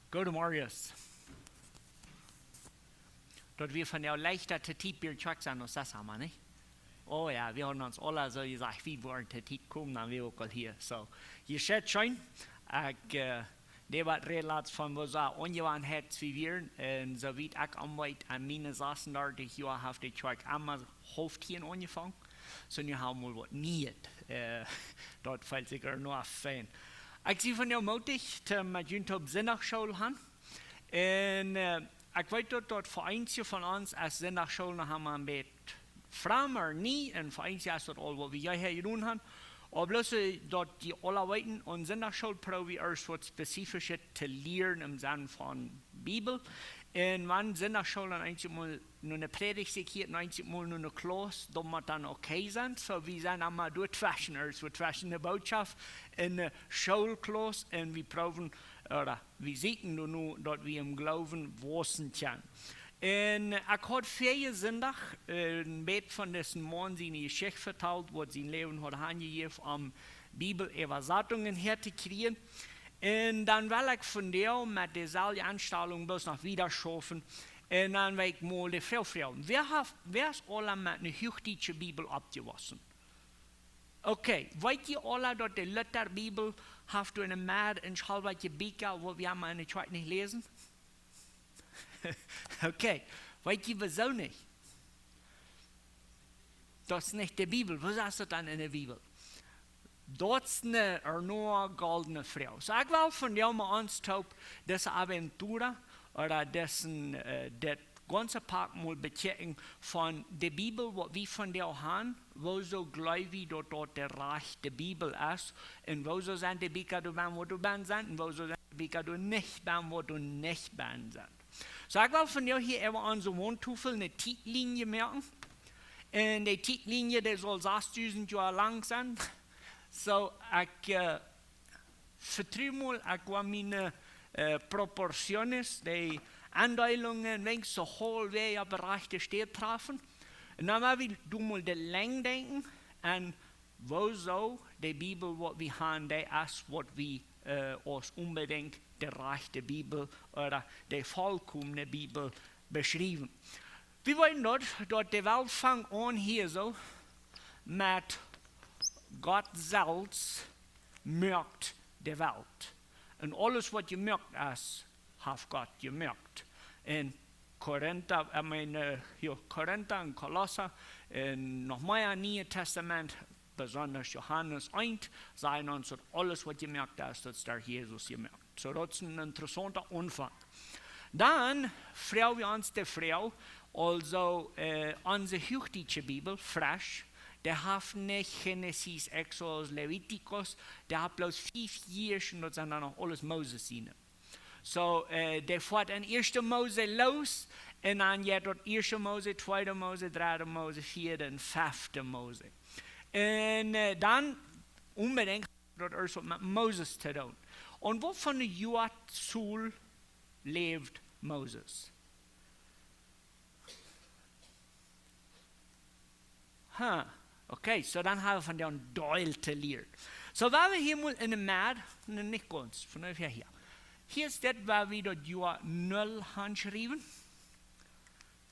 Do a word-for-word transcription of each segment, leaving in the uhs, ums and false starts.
Go to Marius. Daut wia vondoag leichta to Tiet bie de Kjoakj sennen aus sest Mau, nich? Oh jo, wie hauden ons aula soo jesajcht, wie woaren to Tiet komen, dan wia uk aul hia. Soo, jie seenen scheen. Ekj, äh, dee waut räd latst von woo soo Onjewanheit wie wieren. Un soo wiet ekj aunweit, aun miene sasundartich Joa haft de Kjoakj emma haulf tieen aunjefongen. Soo, nu hab wie waut Nieet. Äh, daut felt sikj uk noch fein. Ekj sie vondoag mootich, to met junt toop Sindachschool han. Un, äh, ekj weet daut, daut fa eenje von ons es Sindachschool noch emol een bät framd, nie, un fa eenje es daut aul waut wie hia jedonen han. Oba bloos, äh, daut jie aula weeten, aun Sindachschool proow wie ieescht waut Spezifischet to lieren em Senn von Bibel. Un wan Sindachschool dan eenjemol no eene Prädicht sikj hieet un eenjemol no eene Klauss, daut mott dan okay sennen. Soo, wie sent emol doa tweschen, ieescht waut tweschen de Bootschoft un de Schoolklauss un wie proowen, ooda wie sieekjen doano, daut wie em Gloowen wausen kjennen. Un ekj haud väajen Sindach, äh, een bät von disen Maun siene Jeschicht vetalt, waut sien Läwen haud aunjejäft om Bibeläwasatungen häa to kjrieen. Un dan well ekj vondoag met deeselwje Enstalunk bloos noch wieda schaufen. Un dan well ekj mol de Froag froagen. Wäa haft, wäa es aula met eene huachdietsche Bibel oppjewossen? Okay, weet jie aula daut de Lutherbibel haft doa enne Medd een schalwakje Bieekja, waut wie emma enne Kjoakj nich läsen? Okay, weet jie wuarom nich? Daut es nich de Bibel. Woo es daut dan enne Bibel? Daut es eene ernua goldne Froag. Soo, ekj well vondoag met ons toop dise Aventura, ooda disen, äh, daut gaunze Pak mol bekjikjen von de Bibel, waut wie vondoag han, wuarom jleew wie daut daut de rajchte Bibel es, un wuarom sent de Bieekja doa benn, waut doa benn sent, un wuarom sent de Bieekja doa nich benn, waut doa nich benn sent. Soo, ekj well vondoag hia äwa onse Waundtofel eene Tietlienje moaken. Un dee Tietlienje, dee saul sastudent Joa lang sennen. Soo, ekj, äh, vetru mol, ekj woa miene, äh, Proportionen, dee Aundeelungen, weens soo haulfwäajes opp de rajchte Städ träfen. Un dan woa wie doa mol de Lenj denkjen un wuarom de Bibel, waut wie han, dee es, waut wie, äh, aus onbedinjt de rajchte Bibel ooda de volkomne Bibel beschriewen. Wie weeten daut, daut de Welt funk aun hia soo met Gott selfst muak de Welt. Un aules waut jemoakt es, haft Gott jemoakt. En Korinta, ekj meen, äh, jo, Korinta un Kolossa, un noch mea Niee Tastament, besonda Johanes eent, sajen ons daut aules waut jemoakt es, daut es derch Jesus jemoakt. Soo, daut es een interessaunta Aunfank. Dan froag wie ons de Froag, aulsoo, äh, onse huachdietsche Bibel, fresch, dee haft nich Genesis, Exodus, Levitikus, dee haft bloos fief Jeschriften, daut sent dan noch aules Moses siene. Soo, äh, dee foat en ieeschte Mose loos, un dan jeit daut ieeschte Mose, tweede Mose, dredde Mose, vieede un fefte Mose. Un, äh, dan onbedinjt daut ieescht waut met Moses to doonen. Un waut fa eene Joazaul läwd Moses? Huh, okay, soo dan hab wie vondoag een Deel to lieren. Soo, woa wie hia mol enne Medd, nä, nich gaunz, von onjefäa hia. Hia es dit, woa wie daut Joa null hanschriewen.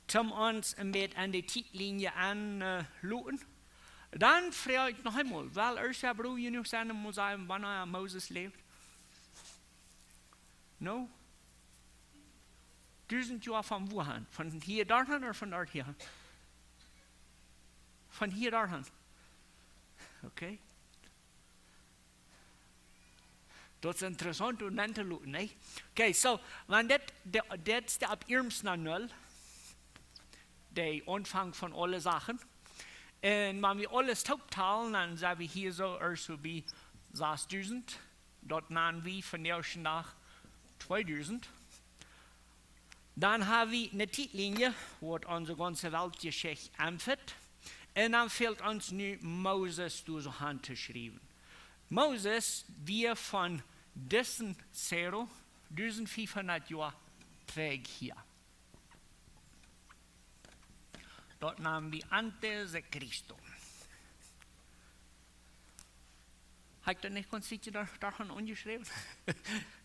Toom ons een bät aun de Tietlienje aun, äh, loten. Dan froag ekj noch eemol, well ieescht Hebräa jenuach sennen, om to sajen, wanea Moses läwd? No? Dusent Joa von wua han? Von hia doa han ooda von doa hia han? Von hia doa han. Okay. Daut es interessaunt om aun to looten, nä? Okay, soo, wan dit, de, dit es de Oppbrinjunk no null, de Aunfank von aule Sachen. Un wan wie aules tooptalen, dan sent wie hia soo ieescht soo bie sastudent. Daut nanen wie vondoag dän Dach tweedusent. Dan hab wie eene Tietlienje, waut onse gaunze Weltjeschicht aunfat. Un dan fält ons nu Moses doa soo hantoschriewen. Moses wia von disen Zero dusent fiefhundat Joa trigj hia. Daut nanen wie antes de Cristo. Hab ekj daut nich gaunz dicht doa, doa aunjeschräwen?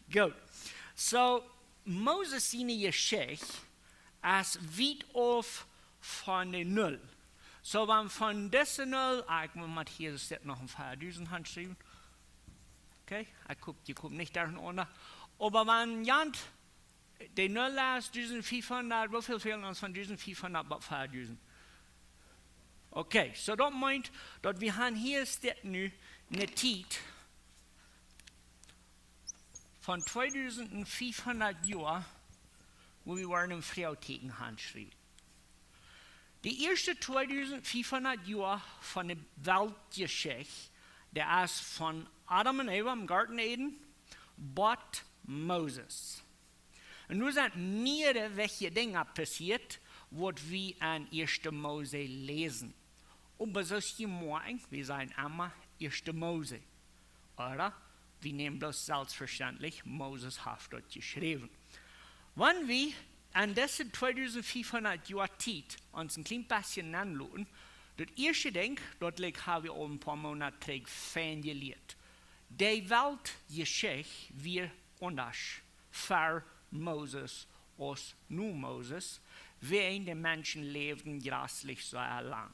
Goot. Soo, Moses siene Jeschicht es wiet auf von de Null. So, wan von dise Null, ah, ekj mott hia, es dit noch een veadusent han schriewen. Okay, ekj hop, jie komen nich doarenn unja. Oba wan jant de Null es, dusent fiefhundat, woo väl fält ons von dusent fiefhundat bat veadusent? Okay, so daut meent, daut wie han hia es dit nu ne Tiet von tweedusent fiefhundat Joa, wua wie woaren een Froagtieekjen han schriewen. De ieeschte tweedusent fiefhundat Joa von de Weltjeschicht, dee es von Adam un Eva em Goaden Eden bat Moses. Un nu sent mierere wichtje Dinja passieet, waut wie en ieeschte Mose läsen. Oba soo aus jie moakjen, wie sajen emma ieeschte Mose. Ooda, wie nämen bloos selfstvestentlich, Moses haft daut jeschräwen. Wan wie en dise tweedusent fiefhundat Joa Tiet ons een kjlien bät nenloten, daut ieeschte Dinkj, daut, like, ha wie aul een poa Moonat trigj fein jelieet. De Weltjeschicht wia aundasch ver Moses aus no Moses, wäajen de Menschen läwden jreslich sea lang.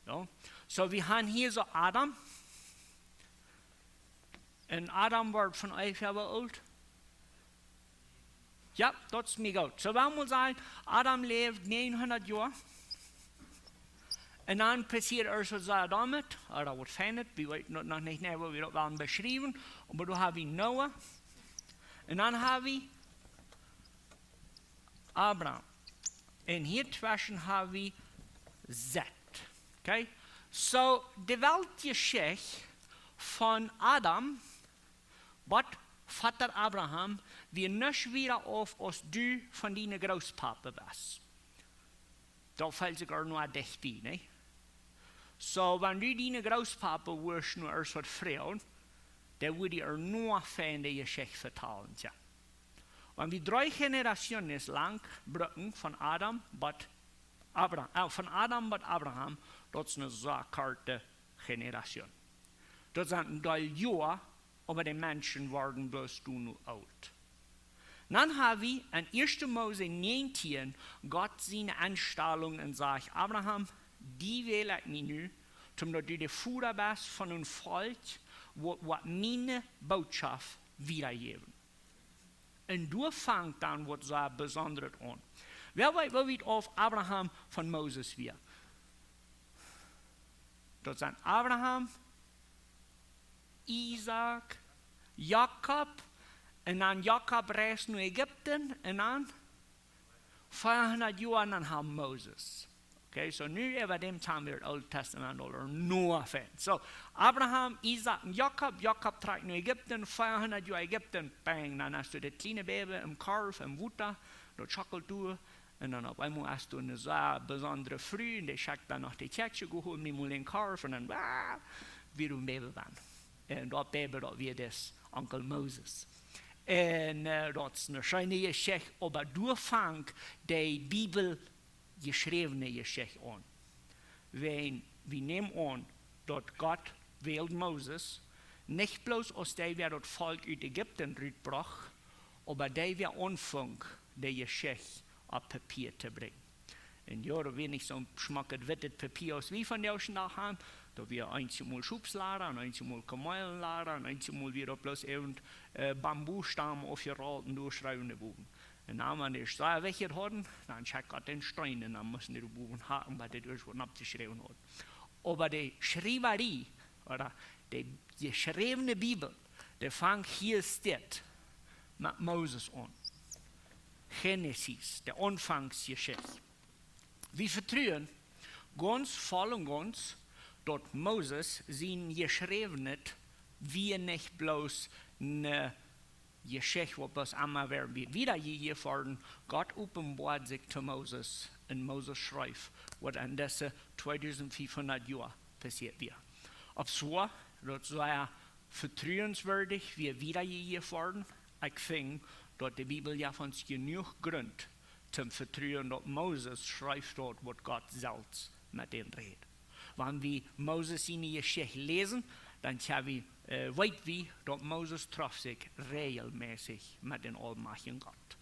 Jo? So, wie han hia soo Adam. Un Adam wort von onjefäa woo oolt? Jo, daut es mie goot. So, wie motten sajen, Adam läwd näajenhundat Joa. Un dan passieed ieescht waut sea doamet, ooda waut feinet, wie weeten daut noch nich, nä, woo wie daut wellen beschriewen, oba doa ha wie Noah. Un dan ha wie Abraham. Un hia tweschen ha wie Set. Okay? So, de Weltjeschicht von Adam bat Voda Abraham wia nuscht wieda auf aus du von diene Grootpapa best. Daut felt sikj uk noch dicht bie, nä? So, wan du diene Grootpapa wurscht nu ieescht waut froagen, dan wudd hee noch fein de Jeschicht vetalen, tja. Wan wie dree Generationen lang brucken von Adam bat Abra-, äh, von Adam bat Abraham, daut es eene sea korte Generation. Daut sent een Deel Joa, oba de Menschen worden bloos doano oolt. Dan ha wie en ieeschte Mose näajentieen Gott siene Enstalunk un sajcht: Abraham, die wäl ekj mie nu, om daut du de Voda best von een Volkj, waut, waut miene Bootschoft wiedajäwen. Un doa fangt dan waut sea Besondret aun. Wäa weet, woo wiet auf Abraham von Moses wia? Daut sent Abraham, Isaak, Jakob, un dan Jakob reist no Ägipten, un dan veahundat Joa, un dan ha wie Moses. Okay, so nu äwa däm Tiet wia daut Oole Tastament aul noch fein. So, Abraham, Isaak un Jakob, Jakob trakjt no Ägipten, veahundat Joa Ägipten, bang, dan hast du daut kjliene Bäbe em Korf, em Wota, daut schockelt doa, un dan opp eemol hast du eene sea besondre Fru, un dee schekjt dan no de Kjäakjsche, go hol mie mol dän Korf, un dan, ah, wia een Bäbe doa. Un daut Bäbe, daut wia dan Onkel Moses. Un, äh, daut es eene scheene Jeschicht, oba doa fangt de Bibel jeschräwne Jeschicht aun. Wan wie nämen aun, daut Gott wäld Moses, nich bloos aus dee, wäa daut Volkj ut Ägipten rutbrocht, oba dee, wäa aunfunk, de Jeschicht opp Papia to brinjen. Un jo, daut wia nich soon schmocket wittet Papia aus wie vondoag dän Dach han. Daut wia eenjemol Schopslada un eenjemol Kameelenlada un eenjemol wia daut bloos irjent, äh, Bambustaum aufjerollt un doa schreewen dee bowen. Un dan, wan dee sea wajch hauden, dan schekjt Gott dän Steen un dan musten dee doa bowen hacken, bat dee doa waut oppjeschräwen haud. Oba de Schriewarie, ooda de jeschräwne Bibel, dee fangt hia met Moses aun. Genesis, de Aunfangsjeschicht. Wie vetruen gaunz voll un gaunz, daut Moses sien Jeschräwnet wia nich bloos ne Jeschicht, waut bloos emma wada wiedajejäft wort. Gott openboad sikj to Moses un Moses schreef, waut en dise tweedusent fiefhundat Joa passieet wia. Opp soo, daut sea vetruenswieet wia wiedajejäft worden. Ekj finj, daut de Bibel jeft ons jenuach Grunt toom vetruen, daut Moses schreef daut, waut Gott selfst met däm räd. Wan wie Moses siene Jeschicht läsen, dan ha wie, äh, weet wie, daut Moses trof sikj regelmäßig met dän aulmajchtjen Gott.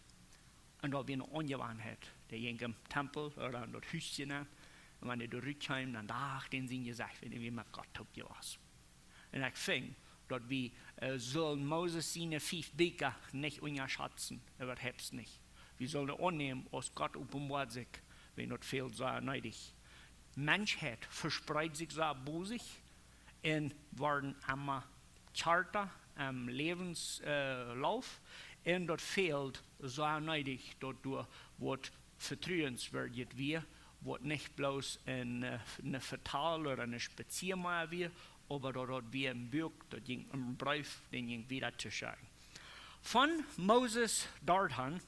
Un daut wia eene Aunjewanheit. Dee jinkj em Tempel ooda en daut Hus nenn. Un wan hee doa rutkjeem, dan docht hee aun sien Jesecht, wan hee wia met Gott toop jewast. Un ekj finj, daut wie, äh, sellen Moses siene fief Bieekja nich unjaschazen, äwahaupt nich. Wie sellen aunnämen, aus Gott openboat sikj, wan daut fält, soo needich. Menschheit vespreet sikj soo bosich un woaren emma kjarta em Läwens-, äh, Lauf. Un daut fält soo needich, daut doa waut Vetruenswieedet wia, waut nich bloos een, äh, een Vetal ooda een Spazieamoak wia, oba daut, daut wia een Buak, daut jinkj een Breef, dän jinkj wieda to schekjen. Von Moses doat aun,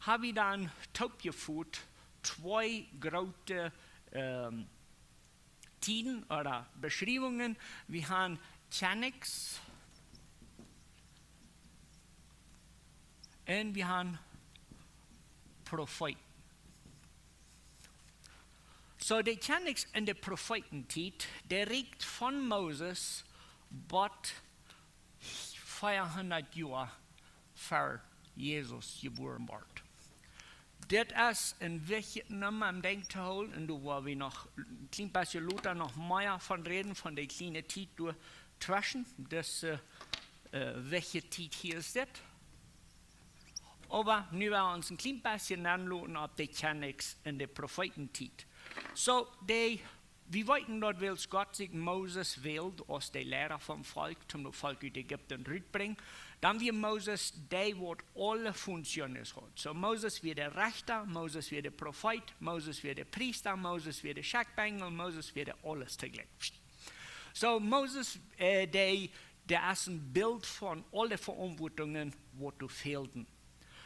hab wie dan toopjefoot twee groote, ähm, Tieden ooda Beschriewungen. Wie haben Kjennichs un wie haben Profeeten. Soo, de Kjennichs en de Profeetentiet, dee rieekjt von Moses bat veahundat Joa ver Jesus jebuaren wort. Dit es een wichtjet Numma om em Denkj to hoolen, un doa woa wie noch een kjlien bät lota noch mea von räden, von de kjliene Tiet doa tweschen. Dise, äh, wichtje Tiet hia es dit. Oba nu woa wie ons een kjlien bät nenloten opp de Kjennichs en de Profeetentiet. Soo, dee Wie weeten daut, wiels Gott sikj Moses wäld aus de Leida vom Volkj, toom daut Volkj ut Ägipten rutbrinjen, dan wia Moses dee, waut aule Funktionen haud. Soo, Moses wia de Rechta, Moses wia de Profeet, Moses wia de Priesta, Moses wia de Schekjbenjel, Moses wia de aules toojlikj. Soo, Moses, äh, dee, dee es een Bilt von aule Veauntwuatungen, waut doa fälden.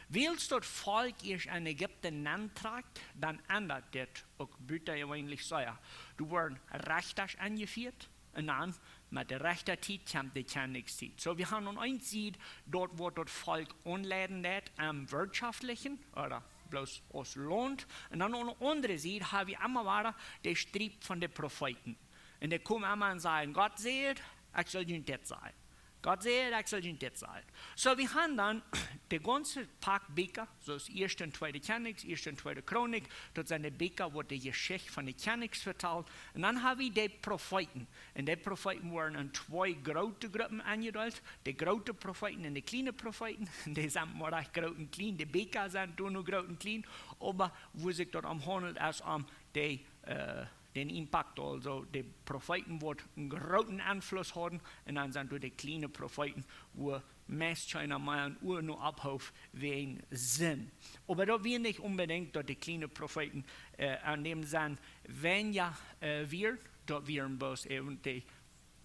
Wiels daut Volkj ieescht en Ägipten nentrakjt, dan endat dit uk butajeweenlich sea. Doa woaren Rechta enjefieet, un dan met de Rechta-Tiet kjemt de Kjennichstiet. Soo, wie haben aun eene Sied daut, waut daut Volkj aunleiden deit, em Wirtschaftlichen, ooda bloos aus Launt. Un dan aun de aundre Sied haben wie emma wada de Striet von de Profeeten. Un dee komen emma un sajen: "Gott sajcht, ekj saul junt dit sajen. Gott sajcht, ekj saul junt dit sajen." Soo, wie haben dan de gaunze Pak Bieekja, soo aus Ieeschte un Tweede Kjennichs, Ieeschte un Tweede Chronik, daut sent de Bieekja, waut de Jeschicht von de Kjennichs vetalen. Un dan haben wie de Profeeten. Un de Profeeten woaren en twee groote Gruppen enjedeelt. De groote Profeeten un de kjliene Profeeten. Dee sent mau rajcht groot un kjlien. De Bieekja sent doa nu groot un kjlien. Oba wua sikj daut om haundelt, es om de, äh, dän Impakt, aulsoo de Profeeten, waut een grooten Enfluss hauden, un dan sent doa de kjliene Profeeten, wua meist kjeena mea een Ua no opphoof wäajen Sind. Oba daut wia nich onbedinjt, daut de kjliene Profeeten, äh, aun däm Senn weinja, äh, wieren, daut wieren bloos äwen dee,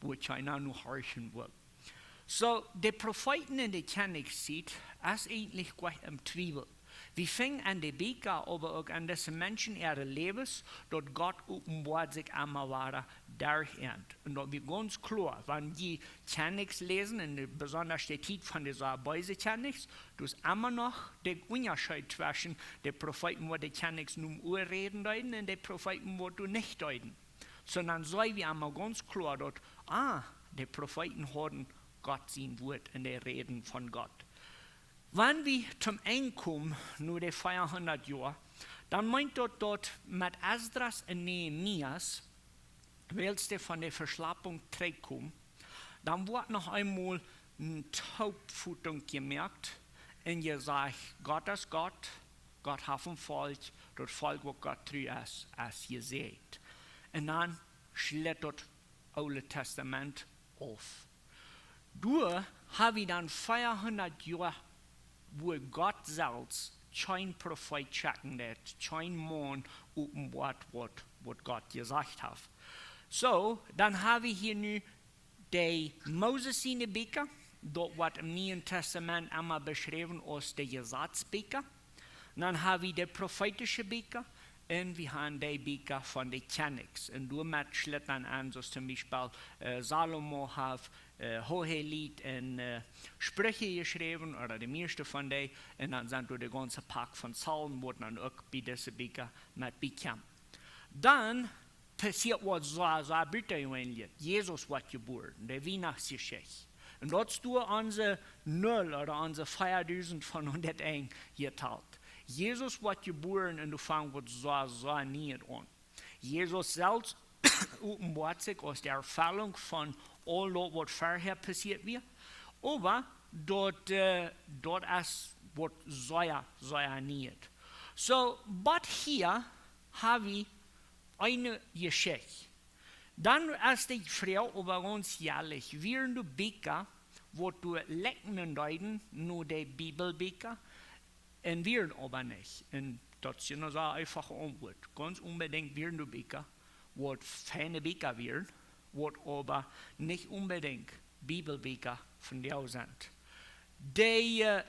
wua kjeena no horchen wull. Soo, de Profeeten en de Kjennichstiet es eejentlich goanich em Twiewel. Wie finjen en de Bieekja, oba uk en dise Menschen äare Läwes, daut Gott openboat sikj emma wada derch an. Un daut wia gaunz kloa, wan jie Kjennichs läsen, un besonda de Tiet von dise beese Kjennichs, daut es emma noch de Unjascheet tweschen de Profeeten, waut de Kjennichs nom Ua räden deeden, un de Profeeten, waut daut nich deeden. Sonda see wie emma gaunz kloa daut, ah, de Profeeten hauden Gott sien Wuat un dee räden von Gott. Wan wie toom Enj komen, no de veahundat Joa, dan meent daut, daut met Esdras un Nehemias, wiels dee von de Veschlapunk trigjkomen, dan woat noch eemol eene Toopfotunk jemoakt un jesajcht: "Gott es Gott, Gott haft een Volkj, daut Volkj, waut Gott tru es, es jesäajent." Un dan schlitt daut Oole Tastament auf. Doa haben wie dan veahundat Joa, wua Gott selfst kjeen Profeet schekjen deed, kjeen Maun openboat, waut, waut Gott jesajcht haft. Soo, dan haben wie hia nu de Moses siene Bieekja, daut woat em Nieen Tastament emma beschräwen aus de Jesatsbieekja. Dan haben wie de profeetische Bieekja un wie haben de Bieekja von de Kjennichs. Un doamet schlitt dan aun, soo aus toom Biespel, äh, Salomo haft, äh, Hohelied un, äh, Spricha jeschräwen, ooda de mieeschte von dee. Un dan sent doa de gaunze Pak von Psalmen, woat dan uk bie dise Bieekja met biekjemt. Dan passieet waut soo, soo butajeweenlich. Jesus woat jebuaren, de Wienachtsjeschicht. Un daut es doa onse Null ooda onse veadusent von hundat een jetalt. Jesus woat jebuaren un doa fangt waut soo, soo Nieet aun. Jesus selfst openboat sikj aus de Erfellunk von aul daut waut verhäa passieet wia. Oba daut, äh, daut es waut sea, sea Nieet. Soo, waut hia ha wie eene Jeschicht. Dan es de Froag oba gaunz ehrlich, wieren doa Bieekja, waut doa likjnen deeden no de Bibelbieekja, un wieren oba nich? Un daut es eene sea eefache Auntwuat. Gaunz onbedinjt wieren doa Bieekja, waut feine Bieekja wieren, waut oba nich onbedinjt Bibelbieekja von dee sent. De, äh,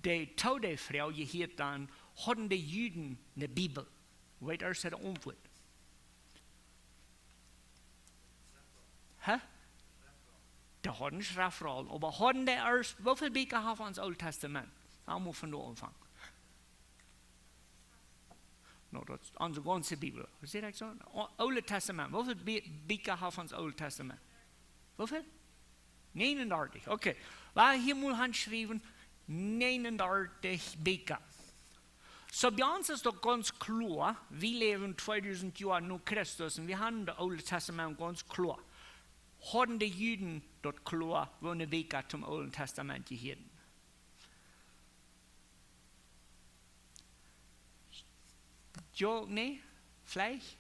de tweede Froag hia dan, hauden de Juden ne Bibel? Weet jie de Auntwuat? Hä? Dee hauden Schreftrollen, oba hauden dee ieescht, woo väl Bieekja haft ons Oolet Tastament? Lot mie von doa aunfangen. No, daut es onse gaunze Bibel. Saj ekj soo? O-, Oolet Tastament. Woo väl Bie-, Bieekja haft ons Oolet Tastament? Woo väl? Negenundartich. Okay. Lot hia mol han schriewen, negenundartich Bieekja. Soo, bie ons es daut gaunz kloa, wie läwen tweedusent Joa no Christus un wie haben daut Oole Tastament gaunz kloa. Hauden de Juden daut kloa, woo ne Bieekja toom Oolen Tastament jehieeden? Jo, nä? Veleicht?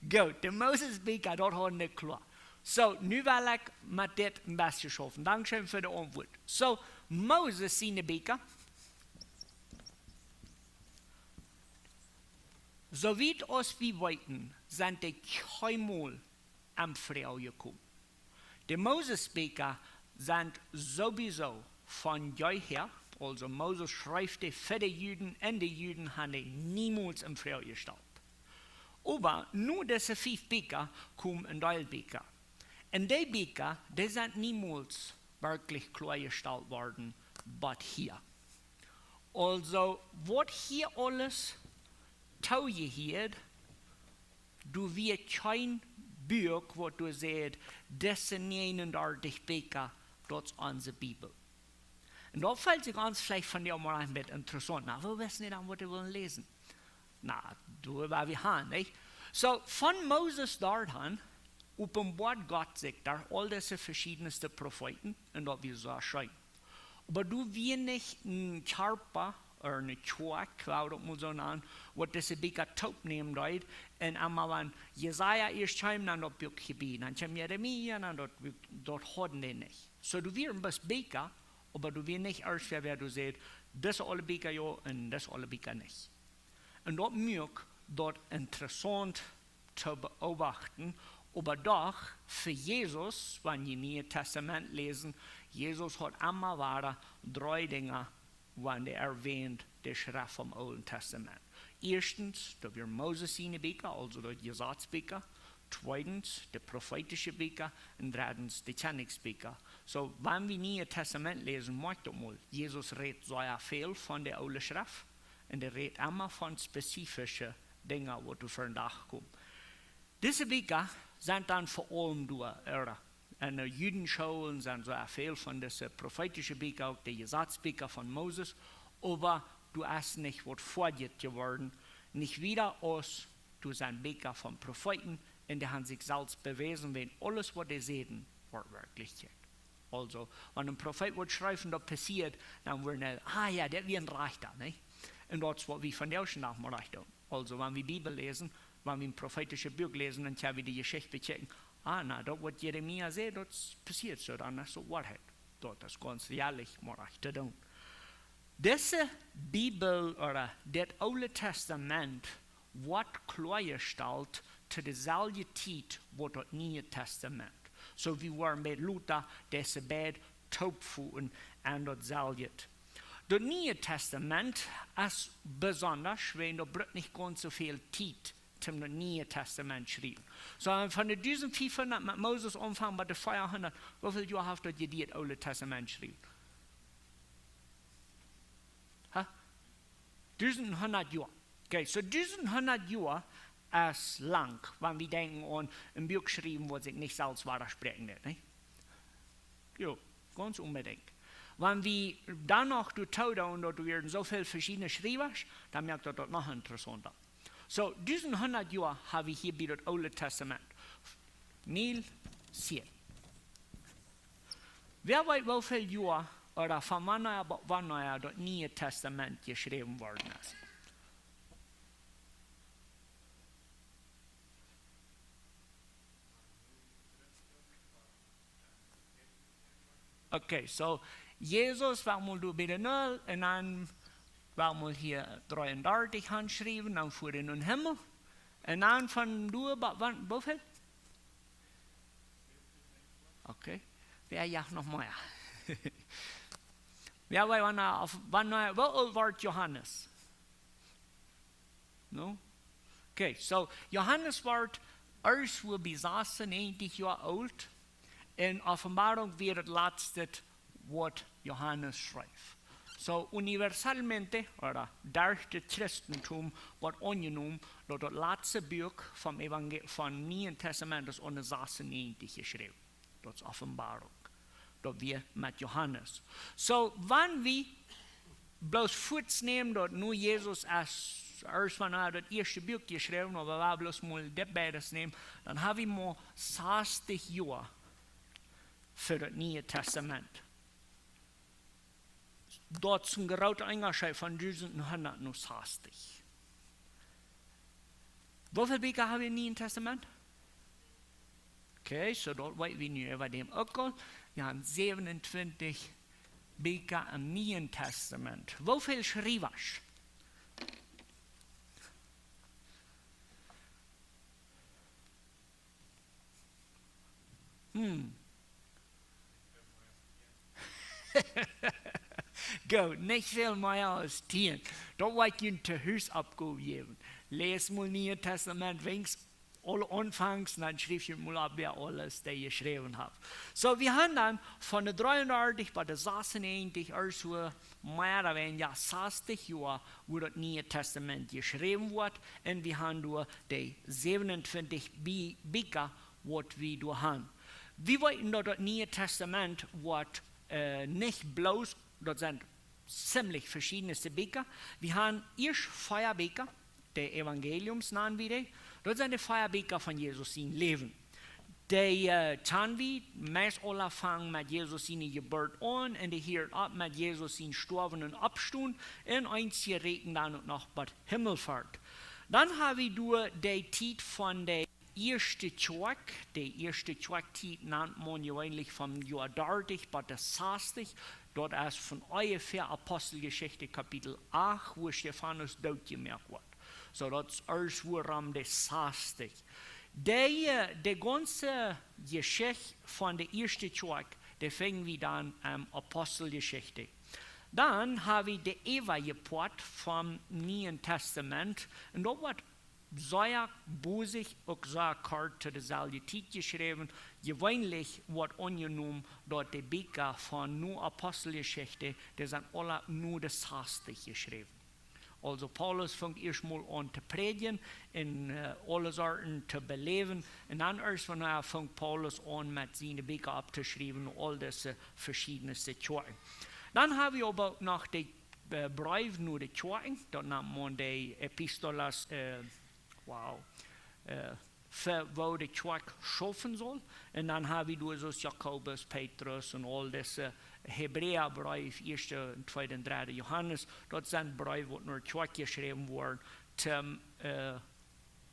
Goot, de Moses Bieekja, daut hauden dee kloa. Soo, nu well ekj met dit een bät schaufen. Dankscheen fa de Auntwuat. Soo, Moses siene Bieekja. Soo wiet aus wie weeten, sent dee kjeenmol aun Froag jekomen. De Moses Bieekja sent sowieso von jeher, aulsoo Moses schreef dee fa de Juden un de Juden haben dee niemols aun Froag jestalt. Oba nu dise fief Bieekja komen een Deel Bieekja. Un dee Bieekja, dee sent niemols werkjlich kloa jestalt worden, waut hia. Aulsoo, waut hia aules toojehieet, doa wia kjeen Buak, waut doa sajcht, dise negenundartich Bieekja, daut es onse Bibel. Un daut felt sikj ons veleicht vondoag mau een bät interessaunt. Na, woo weeten dee dan, waut dee wellen läsen? Na, doa woa wie han, nich? Soo, von Moses doa aun, openboat Gott sikj derch aul dise veschiedne Profeeten, un daut wia soo scheen. Oba doa wia nich een Kjarpa ooda ne Kjoakj, ekj well daut mol soo nanen, waut dise Bieekja toopnämen deed. Un emma wan Jesaja ieescht kjeem, dan daut Buak hia bie, dan kjeem Jeremia, dan daut Buak, daut hauden dee nich. Soo, doa wieren bloos Bieekja, oba doa wia nich ieescht wäa, wäa doa sajcht, dise aule Bieekja jo un dise aule Bieekja nich. Un daut moakt daut interessaunt to beobachten, oba doch fa Jesus, wan jie Niee Tastament läsen, Jesus haud emma wada dree Dinja, wan dee erwähnt de Schreft vom Oolen Tastament. Ieeschtens, daut wia Moses siene Bieekja, aulsoo de Jesazbieekja. Tweedens, de profeetische Bieekja. Un dreddens, de Kjennichsbieekja. Soo, wan wie Niee Tastament läsen, moakt daut mol. Jesus rät sea väl von de Oole Schreft. Un dee rät emma von spezifische Dinja, waut doa vondoag komen. Dise Bieekja sent dan fa aulem doa, ooda? En de Judenschoolen sent sea väl von dise profeetische Bieekja, uk de Jesazbieekja von Moses, oba doa es nich waut foadich jeworden, nich wieda aus doa sent Bieekja von Profeeten, un dee haben sikj selfst bewäsen, wiels aules waut dee säden, wort werkjlich. Aulsoo, wan een Profeet waut schrift, daut passieet, dan woat, ah jo, daut wia een Rajchta, nich? Un daut es waut wie vondoag dän Dach mol rajcht doonen. Aulsoo, wan wie Bibel läsen, wan wie een profeetischet Buak läsen, dan kjenn wie de Jeschicht bekjikjen. Ah, na, daut waut Jeremia säd, daut passieet soo, dan es daut Woarheit. Daut es gaunz ehrlich, mol rajcht to doonen. Dise Bibel, ooda daut Oole Tastament, woat kloajestalt to deselwje Tiet waut daut Niee Tastament. Soo aus wie met Luther dise beid toopvoten un daut selwje. Daut Niee Tastament es besonda, wiels daut brukt nich gaunz soo väl Tiet, om daut Niee Tastament schriewen. Soo, von de dusent fiefhundat met Moses aunfangen bat de veahundat, woo väl Joa haft daut jedieet, Oole Tastament schriewen? Ha? Dusent hundat Joa. Okay, so dusent hundat Joa es lang, wan wie denkjen aun een Buak schriewen, waut sikj nich selfst wadaspräakjen deit, nä? Jo, gaunz onbedinjt. Wan wie dan noch doatoo doonen, daut doa wieren soo väl veschiedne Schriewasch, dan moakt daut daut noch interessaunta. So, dusent hundat Joa ha wie hia bie daut Oole Testament. Nil, siehe. Wäa weet, woo väl Joa ooda von wanea bat wanea daut Niee Testament jeschräwen worden es? Okay, so, Jesus wia mol doa bie de Null un dan wia mol hia dreeundartich aunschriewen, dan fua hee nom Himmel. Un dan von doa bat wan-, woo väl? Okay. Wäa, jo, noch mea. Jo, wäa, wanea, auf, wanea, woo oolt wort Johanes? No? Okay, so Johanes wort ieescht wua bie sasunnäajentich Joa oolt. Un Openboarunk wia daut latste waut Johanes schreef. So universalmente, ooda derch daut Christentum, wort aunjenomen daut daut latste Buak vom Evangel-, vom Nieen Testament es aune sasunnäajentich jeschräwen. Daut es Openboarunk. Daut wia met Johanes. So, wan wie bloos fuaz nämen daut nu Jesus es ieescht wanea daut ieeschte Buak jeschräwen, oba wie bloos mol dit beides nämen, dan ha wie mau sastich Joa fa daut Niee Testament. Daut es een groota Unjascheet von dusent hundat no sastich. Woo väl Bieekja ha wie em Nieen Testament? Okay, so daut weet wie nu äwa däm uk aul. Wie haben säwenuntwintich Bieekja em Nieen Testament. Woo väl Schriewasch? Hm. Goot, nich väl mea aus tieen. Daut woa ekj junt to Hus Oppgow jäwen. Läst mol Niee Testament, weens aule aunfangs, dan schrieft junt mol opp, wäa aules dee jeschräwen haft. So, wie haben dan von de dreeundartich bat de sasunnäajentich, ieescht wua mea ooda weinja sastich Joa, wua daut Niee Testament jeschräwen woat, un wie haben doa de säwenuntwintich Bie-, Bieekja, waut wie doa haben. Wie weeten daut daut Niee Testament woat, äh, nich bloos, daut sent ziemlich veschiedne Bieekja. Wie haben ieescht vea Bieekja, de Evangeliums nanen wie dee. Daut sent de vea Bieekja von Jesus sien Läwen. Dee, äh, kjanen wie meist aula, fangen met Jesus siene Jeburt aun un dee hieren opp met Jesus sien Stoawen un Oppstonen un eenje rieekjen dan uk noch bat Himmelfoat. Dan haben wie doa de Tiet von de ieeschte Kjoakj. De ieeschte Kjoakjtiet nant maun jeweenlich von Joa dartich bat de sastich. Daut es von onjefäa Aposteljeschicht Kapitel acht, wua Stefanus dootjemoakt woat. So, daut es ieescht wuarom de sastich. De, äh, de gaunze Jeschicht von de ieeschte Kjoakj, dee finj wie dan em Aposteljeschicht. Dan haben wie de äwaje Poat vom Nieen Testament. Un daut woat sea bosich, uk sea kort to deselwje Tiet jeschräwen. Jeweenlich woat aunjenomen daut de Bieekja von no Aposteljeschicht, dee sent aula no de sastich jeschräwen. Aulsoo Paulus funk ieescht mol aun to prädjen un, äh, aule Sorten to beläwen. Un dan ieescht wanea funk Paulus aun met siene Bieekja opptoschriewen, aul dise veschiedne Kjoakjen. Dan haben wie oba noch de, äh, Breew no de Kjoakjen, daut nant maun de Epistolas, äh, wow, äh, fa woo de Kjoakj schaufen saul. Un dan haben wie doa soo aus Jakobus, Petrus un aul dise Hebräabreew, ieeschte un tweede un dredde Johanes. Daut sent Breew waut no de Kjoakj jeschräwen worden, toom, äh,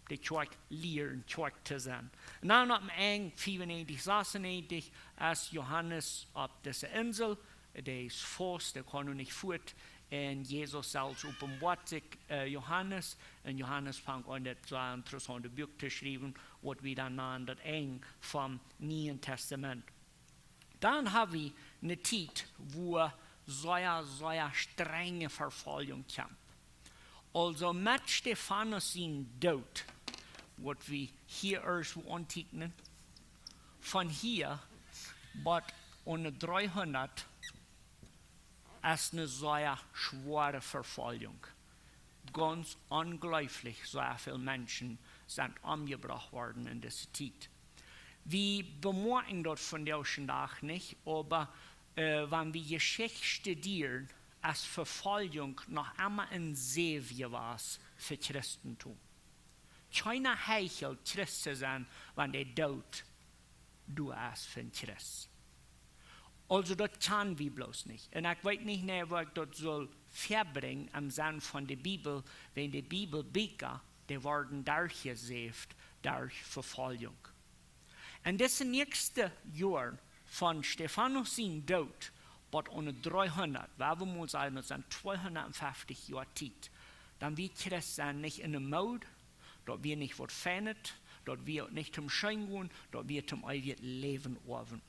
de Kjoakj lieren Kjoakj to sennen. Un dan opp em Enj, fiefunnäajentich, sasunnäajentich, es Johanes opp dise Insel, dee es faust, dee kaun nu nich fuat. Un Jesus selfst openboat sikj, äh, Johanes. Un Johanes fangt aun daut sea interessaunte Buak to schriewen, waut wie dan nanen daut Enj vom Nieen Testament. Dan haben wie eene Tiet, wua sea, sea strenje Verfoljunk kjemt. Aulsoo met Stefanus sien Doot, waut wie hia ieescht aunteekjnen, von hia bat aun de dreehundat es eene sea schwoare Verfoljunk. gaunz onjleeflich, soo väl Menschen sent omjebrocht worden en dise Tiet. Wie bemoakjen daut vondoag dän Dach nich, oba äh, wan wie Jeschicht studieren, es Vefoljunk noch emma een Säw jewast fa Christentum. Kjeena heichelt Christ to sennen, wan de Doot doa es fa een Christ. Aulsoo, daut kjenn wie bloos nich. Un ekj weet nich, nä, woo ekj daut saul vebrinjen aum Senn von de Bibel, wan de Bibelbieekja, dee worden derchjesäft derch Vefoljunk. En dise näakjste Joaren von Stefanus sien Doot bat aun de dreehundat, wua wie mol sajen, daut sent tweehundatfeftich Joa Tiet, dan wia Christ sennen nich en de Mood, daut wia nich waut Feinet, daut wia nich toom scheen gonen, daut wia toom eewjet Läwen oawen.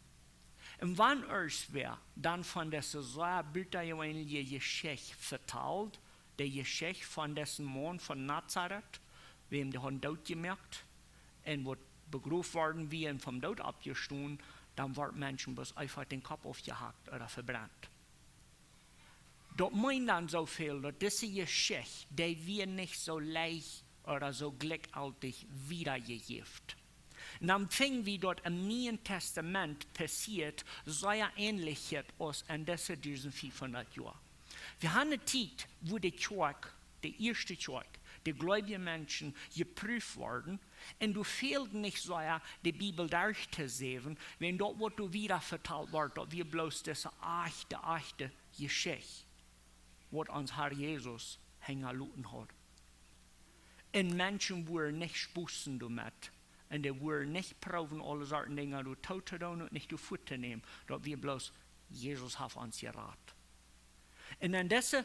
Un wan irjentwäa dan von dise sea butajeweenelje Jeschicht vetalt, de Jeschicht von disen Maun von Nazaret, wäm dee hauden doot jemoakt, un waut begroft worden wia un vom Doot oppjestonen, dan worden Menschen bloos eefach dän Kopp aufjehakt ooda vebrent. Daut meent dan soo väl, daut dise Jeschicht, dee wia nich soo leicht ooda soo jlikjgiltich wiedajejäft. Un dan finj wie daut em Nieen Tastament passieet, sea änlich aus en dise dusent fiefhundat Joa. Wie haben eene Tiet, wua de Kjoakj, de ieeschte Kjoakj, de gleewje Menschen jeprooft worden, un doa fäld nich sea, de Bibel derchtosäwen, wan daut, waut doa wieda vetalt wort, daut wia bloos dise ajchte, ajchte Jeschicht, waut ons Herr Jesus hinjaloten haud. Un Menschen wudden nich spossen doamet. Un dee wudden nich proowen, aule Sorten Dinja doa too to doonen un nich doa fuat to nämen. Daut wia bloos, Jesus haft ons jerat. Un en dise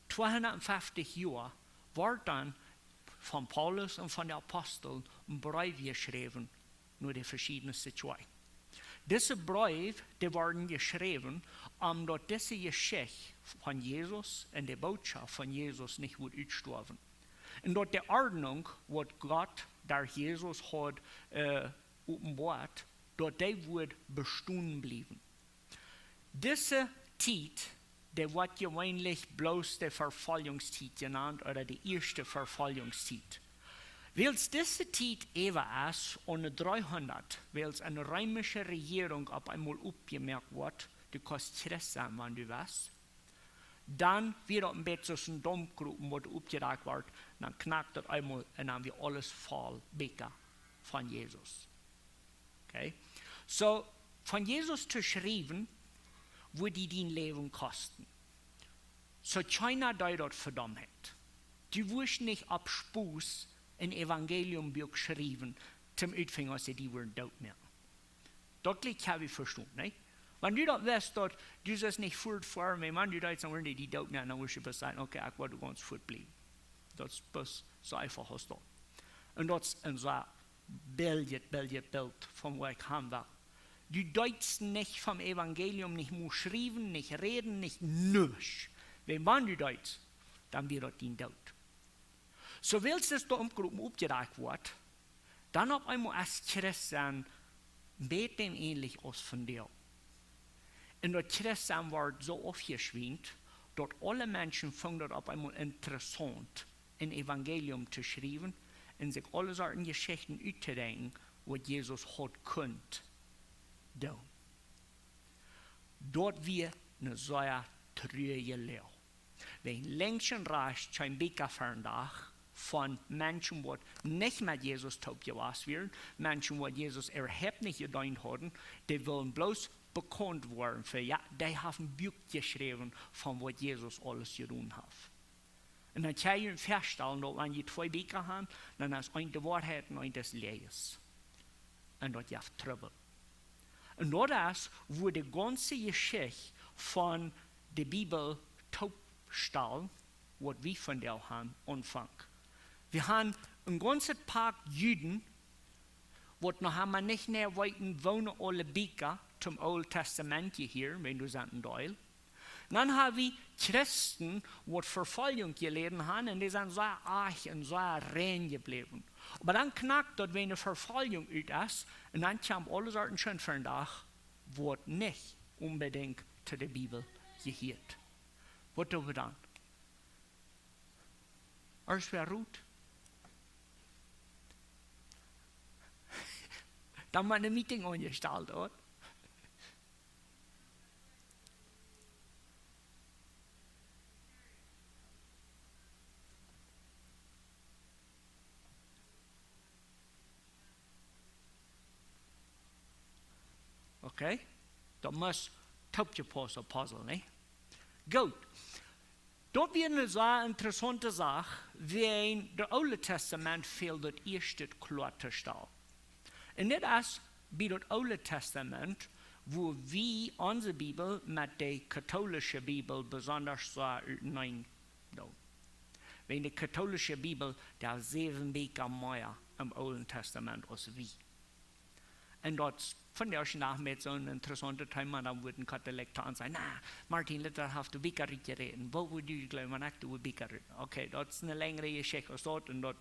tweehundatfeftich Joa wort dan von Paulus un von de Aposteln een Breef jeschräwen no de veschiedne Situationen. Dise Breew, dee worden jeschräwen, om daut dise Jeschicht von Jesus un de Bootschoft von Jesus nich wudd utstoawen. Un daut de Ordnunk, waut Gott derch Jesus haud äh, openboat, daut dee wudd bestonen bliewen. Dise Tiet, dee woat jeweenlich bloos de Vefoljungstiet jenant, ooda de ieeschte Vefoljungstiet. Wiels dise Tiet äwa es, aun de dreehundat, wiels eene reemische Rejierunk opp eemol oppjemoakt woat, du kaust Christ sennen, wan du west, dan wia daut een bät soo aus een Daumkrupen, waut oppjedakt woat, dan knakt daut eemol un dan wia aules voll Bieekja von Jesus. Okay? Soo, von Jesus to schriewen, wudd die dien Läwen kosten. Soo, kjeena deed daut fa Domheit. Du wurscht nich opp Spos een Evangeliumbuak schriewen, toom utfinjen, aus see die wudden doot moaken. Daut jlikj hab ekj vestonen, nä? Wan du daut wist, daut du sust nich fuat foaren, wan du daut, dan wudden dee die doot moaken, dan wurscht du bloos sajen, okay, ekj woa gaunz fuat bliewen. Daut es bloos soo eefach aus daut. Un daut es een soo bildjet, bildjet Bilt von waut ekj haben well. Du deetst nich vom Evangelium, nich mol schriewen, nich räden, nich nuscht. Wan, wan du deetst, dan wia daut dien Doot. Soo wiels daut Daumkrupen oppjedakt woat, dan opp eemol es Christ sennen een bät änlich aus vondoag. Un daut Christ sennen wort soo aufjeschwient, daut aule Menschen fungen daut opp eemol interessaunt, een Evangelium to schriewen un sikj aule Sorten Jeschichten uttodenkjen, waut Jesus haud kunt doonen. Daut wia eene sea truaje Loag. Wan linkjs un rajchts kjeem Bieekja vondoag von Menschen, waut nich met Jesus toop jewast wieren, Menschen, waut Jesus äwahaupt nich jedeent hauden, dee wullen bloos bekaunt woaren fa, jo, dee haft een Buak jeschräwen von waut Jesus aules jedonen haft. Un dan kjenn jie junt väastalen, daut wan jie twee Bieekja haben, dan es eent de Woarheit un eent es Läajes. Un daut jeft Trubbel. Un daut es, wua de gaunze Jeschicht von de Bibel toopstalen, waut wie vondoag haben, aunfangt. Wie haben een gaunzet Poa Juden, waut noch emma nich mea weeten, woone aule Bieekja toom Oolen Tastament jehieren, wan doa sent een Deel. Dan haben wie Christen, waut Vefoljunk jeläden haben, un dee sent sea arch un sea rein jebläwen. Oba dan knakt daut, wan de Vefoljunk ut es, un dan kjemt aule Sorten scheen vondoag, waut nich onbedinjt to de Bibel jehieet. Waut doo wie dan? Ieescht wäa rut. Dan woat een Meeting aunjestalt, ooda? Okay? Daut mott toopjepauste Puzzle, nä? Goot. Daut wia eene sea interessaunte Sach, wiels daut Oole Tastament fält daut ieeschte kloa to stalen. Un dit es bie daut Oole Tastament, wua wie onse Bibel met de katoolische Bibel besonda sea uteneen doonen. Wiels de katoolische Bibel, dee haft säwen Bieekja mea em Oolen Tastament aus wie. Un daut es vondoag dän Dach met soon interessauntet Thema, dan wudd een Katholik to ons sajen: "Na, Martin Luther haft de Bieekja rutjeräten. Waut wudd jie jleewen, wan ekj de Bieekja rut?" Okay, daut es eene lenjre Jeschicht aus daut, un daut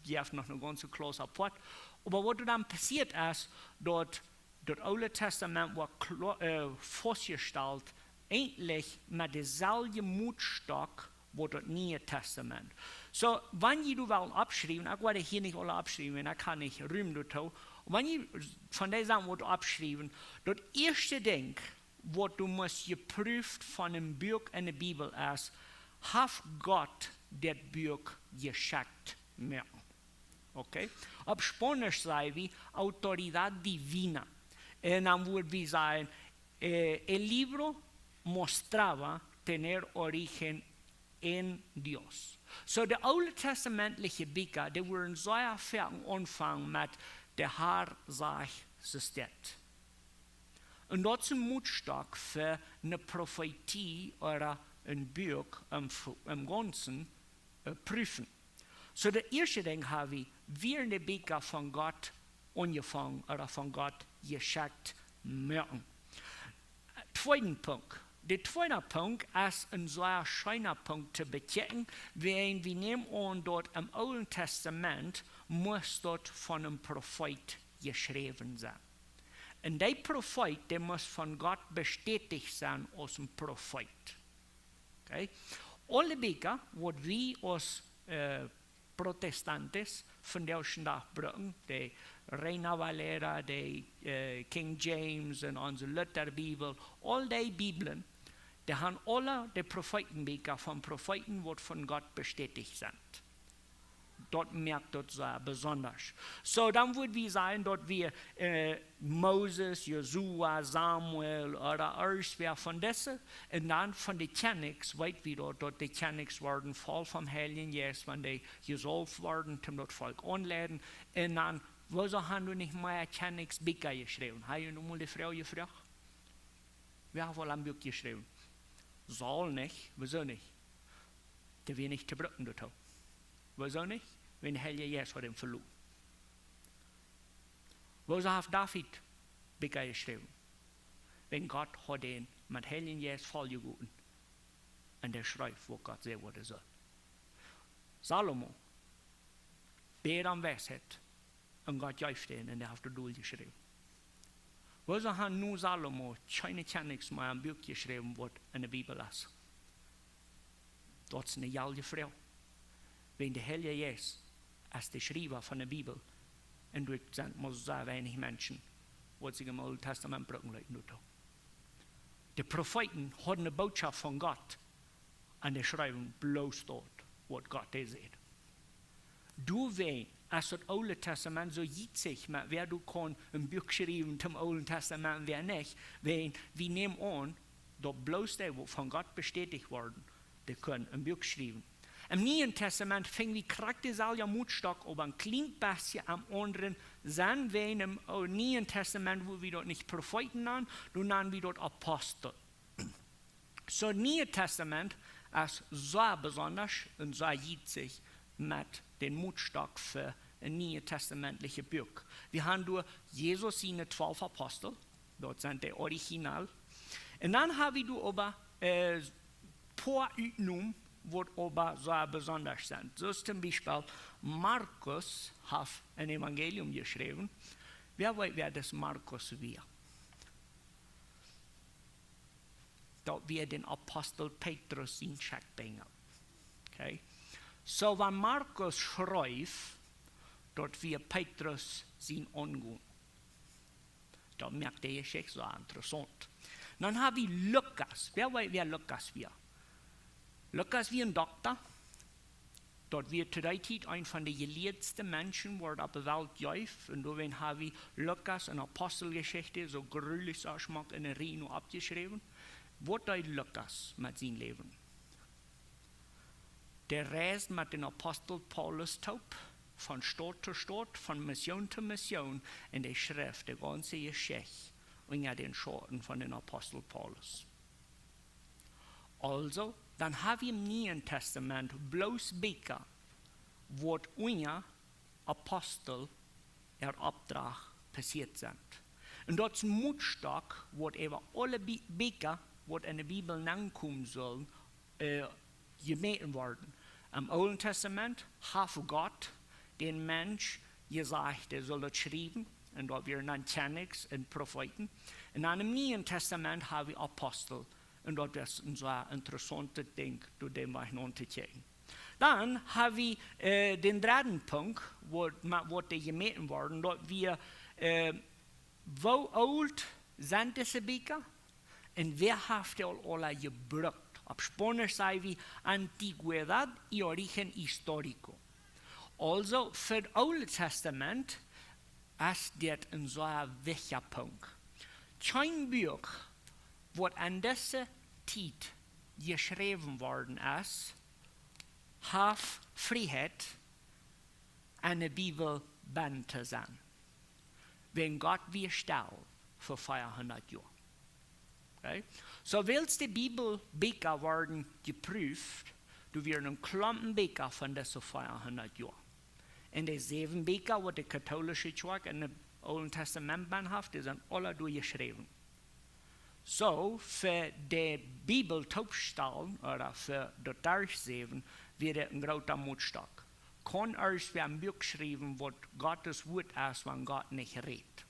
jeft noch eene gaunze Klauss apoat. Oba waut doa dan passieet es, daut daut Oole Tastament woat klo-, äh, faustjestalt, eejentlich met deeselwje Motstock waut daut Niee Tastament. Soo, wan jie doa wellen oppschriewen, ekj woa hia nich aule oppschriewen, ekj hab nich Rum doatoo. Wan jie von dee Sachen waut oppschriewen, daut ieeschte Dinkj, waut doa mott jeprooft von een Buak enne Bibel es, haft Gott dit Buak jeschekjt moaken? Okay? Opp Spaunisch saj wie autoridad divina. Un dan wudd wie sajen, eh, el libro mostraba tener origen en Dios. Soo, de ooltestamentliche Bieekja, dee wudden sea foaken aunfangen met: "De Har sajcht dit." Un daut es een Motstock fa eene Profetie ooda een Buak em, em gaunzen, eh, proofen. Soo, daut ieeschte Dinkj hab wie, wieren de Bieekja von Gott aunjefongen ooda von Gott jeschekjt moaken. Tweeda Punkt. De tweeda Punkt es een sea scheena Punkt to bekjikjen, wiels wie nämen aun, daut em Oolen Tastament mott daut von een Profeet jeschräwen sennen. Un dee Profeet, dee mott von Gott bestäticht sennen aus een Profeet. Okay? Aule Bieekja, waut wie aus, eh, Protestanten vondoag dän Dach brucken, de Reina Valera, de, eh, King James un onse Lutherbibel, aul dee Bibeln, dee haben aule de Profeetenbieekja von Profeeten, waut von Gott bestäticht sent. Daut moakt daut sea besonda. Soo, dan wudd wie sajen, daut wie, eh, Moses, Josua, Samuel ooda irjentwäa von dise, un dan von de Kjennichs, weet wie daut, daut de Kjennichs worden voll vom Heiljen Jeist, wan dee jesaulft worden, om daut Volkj aunleiden. Un dan, wuarom haben doa nich mea Kjennichs Bieekja jeschräwen? Hab jie noch mol de Froag jefroacht? Wäa haft aul een Buak jeschräwen? Saul nich. Wuarom nich? Dee wia nich to brucken doatoo. Wuarom nich? Wiels de Heilje Jeist haud am veloten. Wuarom haft David Bieekja jeschräwen? Wiels Gott haud am met Heiljen Jeist volljegoten. Un dee schreef, waut Gott säd, waut hee sull. Salomo bäd om Weisheit, un Gott jeef am, un hee haft daut doljeschräwen. Wuarom haben no Salomo kjeene Kjennichs mea een Buak jeschräwen, waut enne Bibel es? Daut es eene jalje Froag. Wiels de Heilje Jeist es de Schriewa von de Bibel, un doa sent mau sea weinich Menschen, waut sikj em Oolen Tastament brucken leeten doatoo. De Profeeten hauden de Bootschoft von Gott, un dee schreewen bloos daut, waut Gott an säd. Doawäajen es daut Oole Tastament soo jietsich, oba wäa doa kaun een Buak schriewen toom Oolen Tastament, wäa nich, wiels wie nämen aun, daut bloos dee, waut von Gott bestäticht worden, dee kunnen een Buak schriewen. Em Nieen Tastament finj wie krakjt deeselwje Motstock, oba een kjlien bät aum aundren Senn, wiels em, eh, Nieen Tastament wudd wie daut nich Profeeten nanen, dan nanen wie daut Apostel. Soo, Niee Tastament es sea besonda un sea jietsich met dän Motstock fa een niee testamentlichet Buak. Wie haben doa Jesus siene twalf Apostel, daut sent de original. Un dan haben wie doa oba, eh, poa Utnomen, waut oba sea besonda sent. Soo toom Biespel, Markus haft een Evangelium jeschräwen. Wäa weet, wäa dis Markus wia? Daut wia dän Apostel Petrus sien Schekjbinja. Okay? Soo, wan Markus schreef, daut wia Petrus sien Aungonen. Daut moakt de Jeschicht soo interessaunt. Dan hab wie Lukas. Wäa weet, wäa Lukas wia? Lukas wia een Dokta. Daut wia to dee Tiet een von de jelieedste Menschen, waut opp de Welt jeef. Un doawäajen hab wie Lukas en Aposteljeschicht soo grulich, soo schmock en een Rino oppjeschräwen. Waut deed Lukas met sien Läwen? Dee reisd met dän Apostel Paulus toop, von Staut to Staut, von Mission to Mission, un dee schreef de gaunze Jeschicht unja dän Schauten von dän Apostel Paulus. Aulsoo, dan hab wie em Nieen Tastament bloos Bieekja, waut unja Apostel äa Opdrach passieet sent. Un daut es een Motstock, waut äwa aule Bi-, Bieekja, waut en de Bibel nenkomen sullen, äh, jemäten worden. Em Oolen Tastament haft Gott dän Mensch jesajcht, hee sull daut schriewen, un daut wieren dan Kjennichs un Profeeten. Un dan em Nieen Tastament hab wie Apostel, un daut es een sea interessauntet Dinkj, doa dän Wajch naun to kjikjen. Dan hab wie, äh, dän dredden Punkt, waut, ma-, waut dee jemäten worden, daut wia, äh, woo oolt sent dise Bieekja? Un wäa haft dee aul aula jebrukt? Opp Spaunisch saj wie Antigüedad y Origen Histórico. Aulsoo, fa daut Oole Tastament es dit een sea wichtja Punkt. Kjeen Buak, waut en dise Tiet jeschräwen worden es, haft Frieheit, en de Bibel bennen to sennen. Wäajen Gott wia stell fa veahundat Joa. Okay? Soo, wiels de Bibel Bieekja worden jeprüft, doa wieren een Klompen Bieekja von dise veahundat Joa. Un de säwen Bieekja, waut de katoolische Kjoakj en daut Oole Tastament bennen haft, dee sent aula doa jeschräwen. Soo, fa de Bibel toopstalen, ooda fa daut derchsäwen, wia dit een groota Motstock. Kaun irjentwäa een Buak schriewen, waut Gott sien Wuat es, wan Gott nich rät?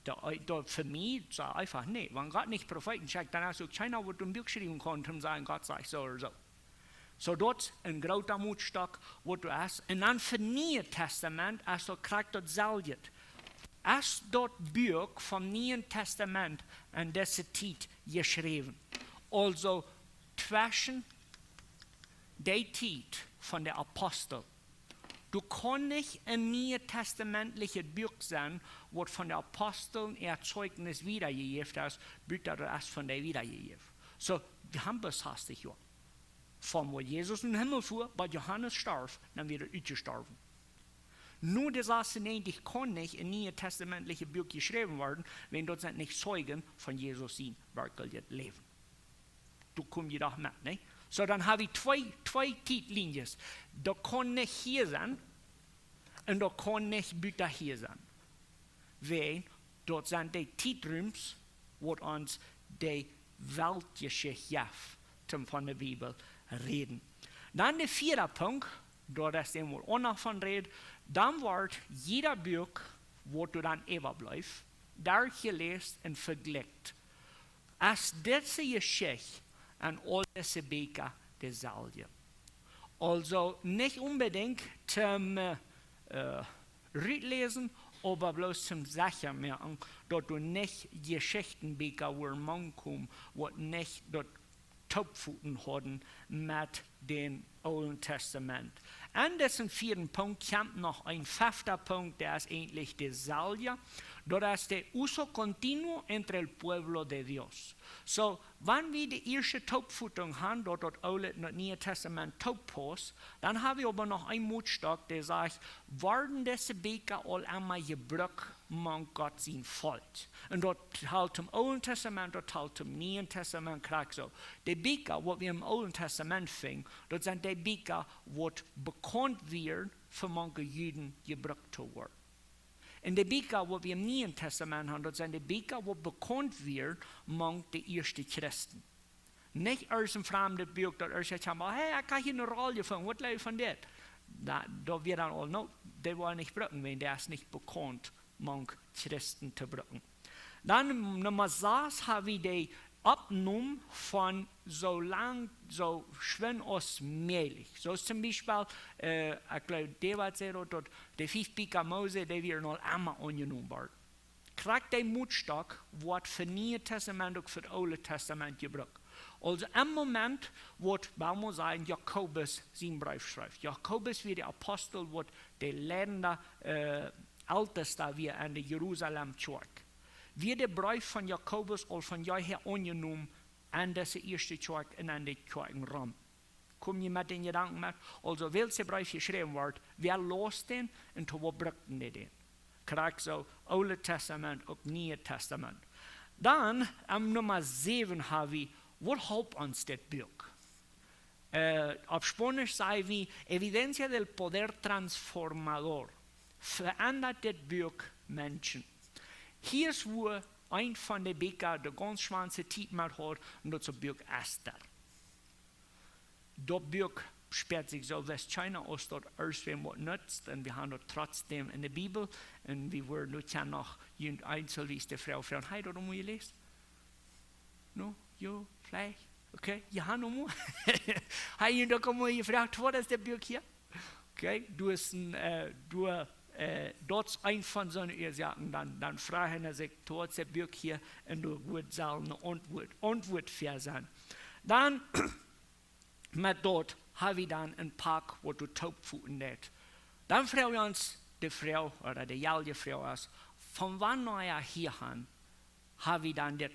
Daut, daut fa mie, saj eefach nä. Wan Gott nich Profeeten schekjt, dan es uk kjeena, waut een Buak schriewen kaun, om to sajen, Gott sajcht soo ooda soo. Soo daut es een groota Motstock, waut doa es. Un dan fa daut Niee Tastament es daut krakjt daut selwje. Es daut Buak vom Nieen Tastament en dise Tiet jeschräwen? Aulsoo tweschen de Tiet von de Apostel. Doa kaun nich een nietestamentlichet Buak sennen, waut von de Apostel äa Zeugnis wiedajejäft es, buta daut es von dee wiedajejäft. Soo, wie haben bloos sastich Joa. Von woo Jesus em Himmel fua, bat Johanes storf, dan wia daut utjestorwen. No de sasunnäajentich kaun nich een nietestamentlichet Buak jeschräwen worden, wan daut sent nich Zeijen von Jesus sien werkjlichet Läwen. Doa kom jie doch met, nä? Soo, dan hab wie twee, twee Tietlienjes. Daut kaun nich hia sennen un daut kaun nich buta hia sennen. Wäajen daut sent de Tietrums, waut ons de Weltjeschicht jeft, toom von de Bibel räden. Dan de vieede Punkt, doa es dän, wua wie uk noch von räden, dan woat jieda Buak, waut doa dan äwablift, derchjeläst un vejlikjt. Es dise Jeschicht en aul dise Bieekja deselwje? Aulsoo nich onbedinjt toom, äh, rutläsen, oba bloos toom secha moaken, daut doa nich Jeschichtenbieekja woaren mank komen, waut nich daut toopfoten hauden met dän Oolen Tastament. En disen vieeden Punkt kjemt noch een fefta Punkt, dee es eejentlich deselwja. Daut es de uso continuo entre el pueblo de Dios. Soo, wan wie de ieeschte Toopfotunk haben, daut daut Oole un daut Niee Tastament tooppaust, dan hab wie oba noch een Motstock, dee sajcht, worden dise Bieekja aul emma jebrukt mank Gott sien Volkj? Un daut talt em Oolen Tastament, daut talt em Nieen Tastament, krakjt soo. De Bieekja, waut wie em Oolen Tastament finjen, daut sent de Bieekja, waut bekaunt wieren, fa mank de Juden jebrukt to woaren. Un de Bieekja, waut wie em Nieen Tastament haben, daut sent de Bieekja, waut bekaunt wieren mank de ieeschte Christen. Nich aus een framdet Buak, daut aus jie kjennen, hey, ekj hab hia eene Roll jefungen, waut leet von dit? Daut, daut wia dan aul, no, dee woaren nich brucken, wan dee es nich bekaunt mank Christen to brucken. Dan Numma sas hab wie de Oppnom von soo lang, soo schwind aus mäajlich. Soo aus toom Biespel, äh, ekj jleew, David säd daut, daut de fief Bieekja Mose, dee wieren aul emma aunjenomen worden. Krakjt dee Motstock woat fa Niee Tastament uk fa Oole Tastament jebrukt. Aulsoo em Moment woat, well wie sajen, Jakobus sien Breef schrift. Jakobus wia de Apostel, waut de leidende, äh, Eltesta wia aun de Jerusalem Kjoakj. Wia de Breef von Jakobus aul von jeehäa aunjenomen aun dise ieeschte Kjoakj un aun de Kjoakjen rom? Kom jie met dän Jedanken met? Aulsoo, wiels de Breef jeschräwen wort, wäa laus dän un to waut brukten dee dän? Krakjt soo, Oole Tastament uk Niee Tastament. Dan, aum Numma säwen ha wie, waut halpt ons dit Buak? Äh, opp Spaunisch saj wie Evidencia del Poder Transformador. Veendat dit Buak Menschen? Hia es wua eent von de Bieekja de gaunz schwoaste Tiet met haud, un daut es daut Buak Ester. Daut Buak späat sikj soo west kjeena aus daut ieescht wäm waut nutzt, un wie han daut trotzdäm en de Bibel, un wie wudden nu kjennen noch junt eenzelwies de Froag froagen: "Hab jie daut aul mol jeläst?" No? Jo? Veleicht? Okay, jie han aul mol. Hab jie daut aul mol jefroacht: "Waut es dit Buak hia?" Okay, du hast een, äh, du, äh, daut es eent von soone Uasoaken, dan, dan froag wie sikj: "Waut es dit Buak hia?" Un doa woat selfst eene Auntwuat, Auntwuat fa sennen. Dan, met daut ha wie dan een Poat, waut doa toop foten deit. Dan froag wie ons de Froag, ooda de jeelje Froag es: Von wanea hia aun ha wie dan dit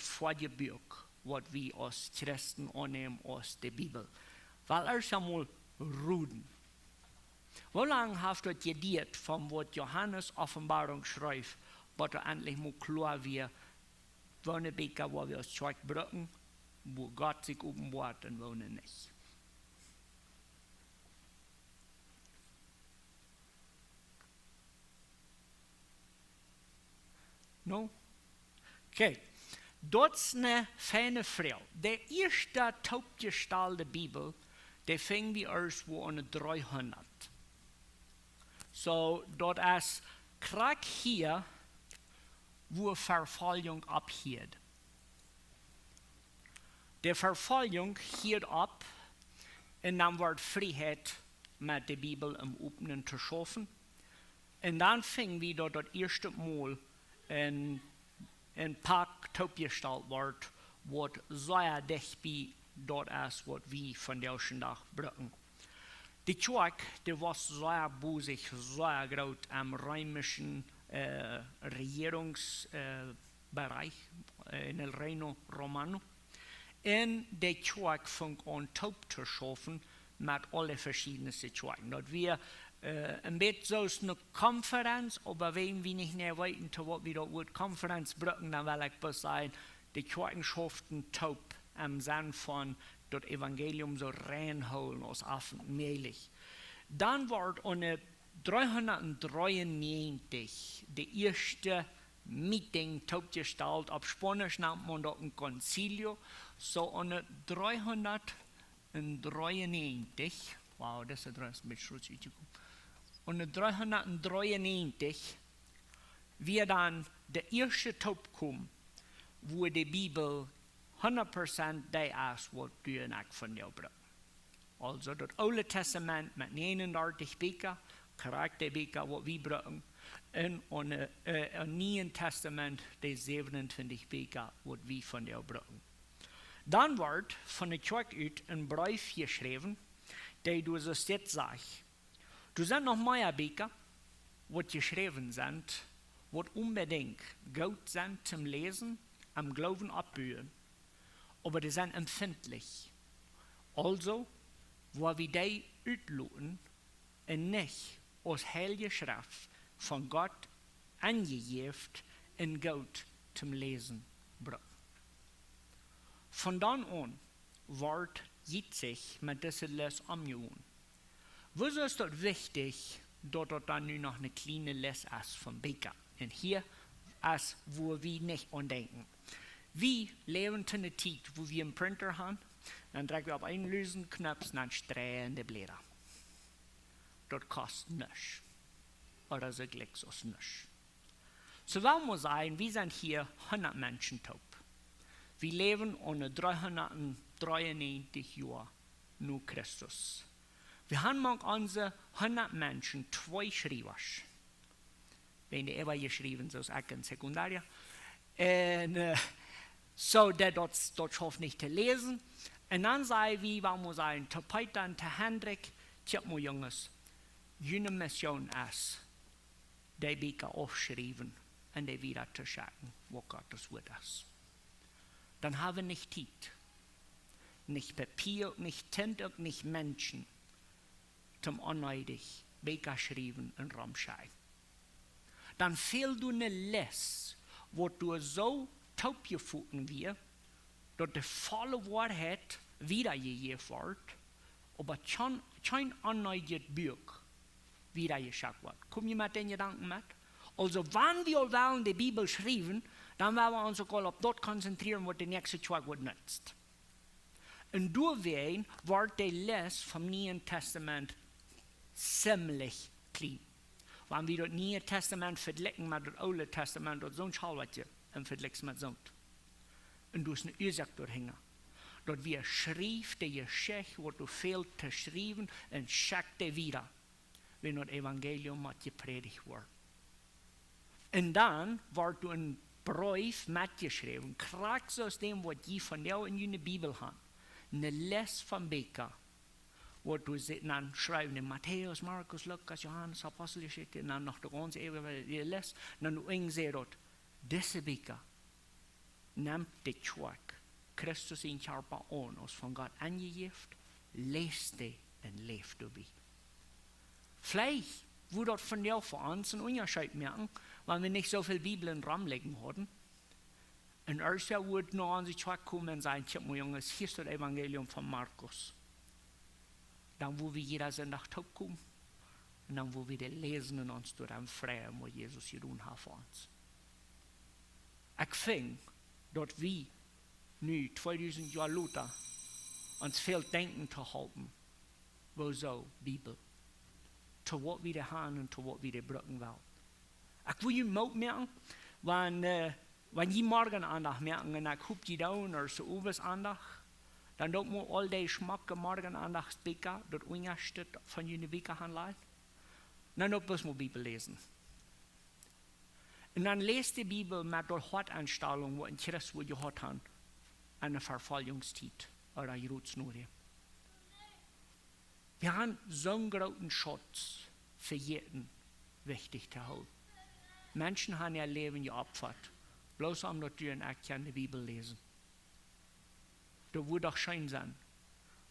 Buak, waut wie aus Christen aunnämen aus de Bibel? Well wie ieescht mol roden. Woo lang haft daut jeduat, von waut Johanes Openboarunk schreef, bat et endlich mol kloa wia, woone Bieekja woa wie aus Kjoakj brucken, wua Gott sikj openboat un woone nich? No? Okay. Daut es eene feine Froag. De ieeschte toopjestalde Bibel, dee finj wie ieescht wua aune dreehundat. Soo, daut es krakjt hia, wua Verfoljunk opphieed. De Verfoljunk hieed op, un dan wort Frieheit met de Bibel em Openen to schaufen. Un dan finj wie daut daut ieeschte Mol een, een Poat toopjestalt wort, waut sea dicht bie daut es, waut wie vondoag dän Dach brucken. De Kjoakj, dee wia sea bosich, sea groot aum reemischen, äh, Rejierungs-, äh, Bereich, äh, en el Reino Romano. Un de Kjoakj funk aun toop to schaufen met aule veschiedne Kjoakjen. Daut wia, äh, een bät soo aus eene Konferenz, oba wan wie nich mea weeten, to waut wie daut Wuat Konferenz brucken, dan well ekj bloos sajen, de Kjoakjen schauften toop em Senn von daut Evangelium soo rein hoolen aus oft mäajlich. Dan wort aune dreehundat dreeunnäajentich de ieeschte Meeting toopjestalt. Opp Spaunisch nant maun daut een Concilio. Soo aune dreehundat dreeunnäajentich, wow, daut es, daut es een bät schrutsch utjekomen. Aune dreehundat dreeunnäajentich wia dan de ieeschte Toopkomen, wua de Bibel hundat Prozent dee es, waut du un ekj vondoag brucken. Aulsoo, daut Oole Tastament met näajenundartich Bieekja, krakjt de Bieekja, waut wie brucken, un aune, äh, em Nieen Tastament, de säwenuntwintich Bieekja, waut wie vondoag brucken. Dan wort von de Kjoakj ut een Breef jeschräwen, dee doa soo dit sajcht: Doa sent noch mea Bieekja, waut jeschräwen sent, waut onbedinjt goot sent toom läsen, em Gloowen oppbuen, oba dee sent empfintlich. Aulsoo, woa wie dee utloten un nich aus heilje Schreft von Gott aunjejäft un goot toom läsen brucken. Von dan aun wort jietsich met dise Les omjegonen. Wuarom es daut wichtich, daut daut dan nu noch eene kjliene Les es von Bieekja? Un hia es, wua wie nich aun denkjen. Wie läwen en eene Tiet, wua wie een Printer han, dan drekj wie opp eenen lusen Knoop, dan streien de Bläda. Daut kost nuscht. Ooda soo jlikj aus nuscht. Soo well wie sajen, wie sent hia hundat Menschen toop. Wie läwen aune dreehundatdreiunnäajentich Joa no Christus. Wie haben mank onse hundat Menschen twee Schriewasch. Wäajen dee äwa jeschräwen, soo aus ekj en Sekundaria. Un, äh, soo daut, daut, daut schauft nich to läsen. Un dan säd wie, wie motten sajen, to Peter un to Hendrik: Kjikjt mol, Junges, june Mission es, dee Bieekja aufschriewen un dee wieda to schekjen, waut Gottes Wort es. Dan haben wie nich Tiet, nich Papia, nich Tint, uk nich Menschen, toom onneedich Bieekja schriewen un romschekjen. Dan fält doa ne Lest, waut doa soo toopjefoten wia, daut de volle Woarheit wiedajejäft woat, oba kjeen, kjeen onneedjet Buak wiedajeschekjt woat. Kom jie met dän Jedanken met? Aulsoo, wan wie aul wellen de Bibel schriewen, dan well wie ons uk aul opp daut konzentrieren, waut de näakjste Kjoakj woat nutzt. Un doawäajen woat de Lest vom Nieen Tastament ziemlich kjlien. Wan wie daut Niee Tastament vejlikjen met daut Oole Tastament, daut es soon Schalwatje em Vejlikj met soont. Un doa es ne Uasoak doahinja. Daut wia, schrift de Jeschicht, waut doa fält to schriewen, un schekjt dee wieda, wan daut Evangelium mott jeprädicht woaren. Un dan woat doa een Breef metjeschräwen, krakjt soo aus däm, waut jie vondoag en june Bibel haben. Ne Lest von Bieekja, waut doa sit, dan schrift dee Matäus, Markus, Lukas, Johanes, Aposteljeschicht, un dan noch de gaunze äwaje Lest. Un dan doa enj säd daut: Dise Bieekja nemt de Kjoakj, Christus sien Kjarpa, aun, aus von Gott aunjejäft, läst dee un läft doabie. Veleicht wudd daut vondoag fa ons een Unjascheet moaken, wan wie nich soo väl Bibeln romlijen hauden. Un ieescht wudd no onse Kjoakj komen un sajen: Kjikjt mol, Junges, hia es daut Evangelium von Markus. Dan wudd wie jieda Sindach toopkomen. Un dan wudd wie daut läsen un ons doaraun freien, waut Jesus jedonen haft fa ons. Ekj finj daut wie nu, tweedusent Joa lota, ons väl denkjen to halpen, woo soo Bibel, to waut wie dee haben un to waut wie dee brucken wellen. Ekj well junt Moot moaken, wan, äh, wan jie Morjenaundacht moaken, un ekj hop jie doonen, ooda soo Owentsaundacht, dan doot mol aul dee schmocke Morjenaundachtsbieekja, daut unjaschte von june Bieekja hanlajen. Dan doot bloos mol Bibel läsen. Un dan läst de Bibel met de Hoataunstalinj, waut een Christ wudd jehaut haben en de Verfoljungstiet ooda jrots no däm. Wie haben soon grooten Schutz vejäten, wichtich to hoolen. Menschen haben äa Läwen jeopfat, bloos om daut du un ekj kjennen de Bibel läsen. Daut wudd doch scheen sennen,